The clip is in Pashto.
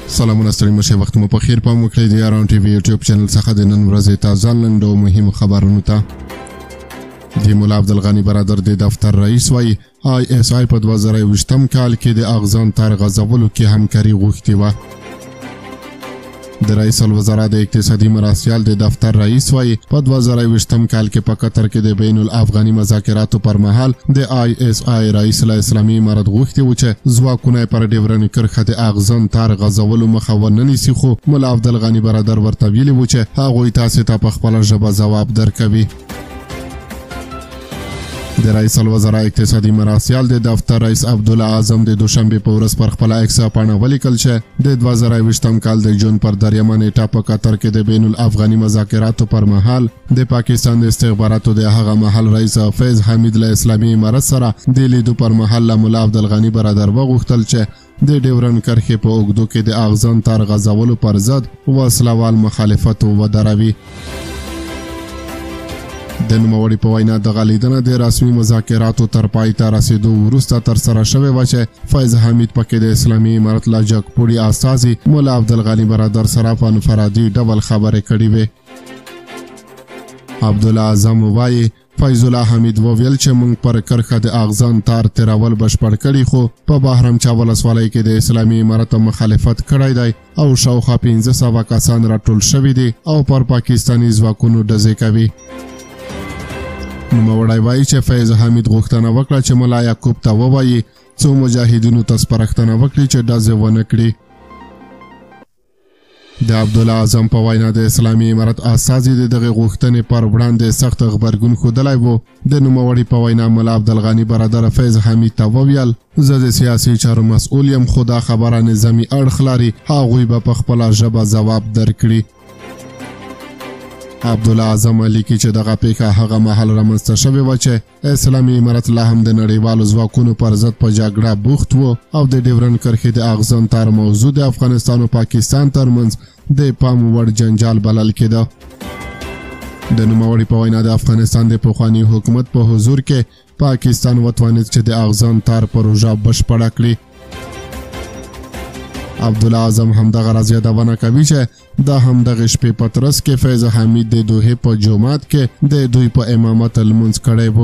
سلامونه، ستړي مه شئ، وخت مو په خیر. پام وکړئ د یاران ټي وي یوټیوب چینل څخه د نن ورځې تازه لنډو او مهمو خبرونو ته. د ملا عبدالغني برادر د دفتر رئیس وایي آی اس آی په 2021 کال کې د اغزن تار غځولو کې همکاري غوښتې وه. د رئیس الوزرا د اقتصادي مرستیال د دفتر رئیس وایي په 2021 کال کې په قطر کې د بین الافغاني مذاکراتو پر مهال د آی اس آی رئیس له اسلامي امارت غوښتي و چې ځواکونه یې پر ډیورنډ کرښه د اغزن تار غځولو مخه ونه نیسي، خو ملا عبدالغني برادر ورته ویلي و چې هغوی تاسې ته په خپله ژبه ځواب درکوي. د رئیس الوزرا اقتصادي مرستیال د دفتر رئیس عبدالله اعظم د دوشنبې په ورځ پر خپله ایکس پاڼه ولیکل چې د 2021 کال د جون پر 3مه نیټه په قطر کې د بین الافغاني مذاکراتو پر مهال د پاکستان د استخباراتو د هغه مهال رئیس فیض حمید له اسلامي امارت سره د لیدو پر مهال له ملا عبدالغني برادر وغوښتل چې د ډیورنډ کرښې په اوږدو کې د اغزن تار غځولو پر ضد وسلهوال مخالفت ودروي. د نوموړي په وینا دغه لیدنه د رسمي مذاکراتو تر پای ته رسېدو وروسته ترسره شوې وه چې فیض حمید پکې د اسلامي امارت له جګپوړي استازي ملا عبدالغني برادر سره په انفرادي ډول خبرې کړې وې. عبدالله اعظم وایي فیض الله حمید وویل چې موږ پر کرښه د اغزن تار تېرول بشپړ کړي، خو په بهرامچا ولسوالۍ کې د اسلامي امارت مخالفت کړی دی او شاوخوا 500 کسان راټول شوي دي او پر پاکستاني ځواکونو ډزې کوي. نوموړی وایي چې فیض حمید غوښتنه وکړه چې ملا یعقوب ته ووایي څو مجاهدینو ته سپارښتنه وکړي چې ډزې ونه کړي. د عبدالله اعظم په وینا د اسلامي امارت استازي د دغې غوښتنې پر وړاندې سخت غبرګون ښودلی و. د نوموړي په وینا ملا عبدالغني برادر فیض حمید ته وویل زه د سیاسي چارو مسؤل یم، خو دا خبره نظامي اړخ لري، هغوی به په خپله ژبه ځواب درکړي. عبدالله اعظم لیکي چې دغه پیښه هغه مهال رامنځته شوې وه چې اسلامي امارت لا هم د نړیوالو ځواکونو پر ضد په جګړه بوخت و او د ډیورنډ کرښې د اغزن تار موضوع د افغانستان او پاکستان ترمنځ د پام وړ جنجال بلل کېده. د نوموړي په وینا د افغانستان د پخواني حکومت په حضور کې پاکستان وتوانید چې د اغزن تار پروژه بشپړه کړي. عبدالله اعظم همدغه راز یادونه کوي چې د همدغې شپې په ترڅ کې فیض حمید د دوحې په جومات کې د دوی په امامت لمونځ کړی و.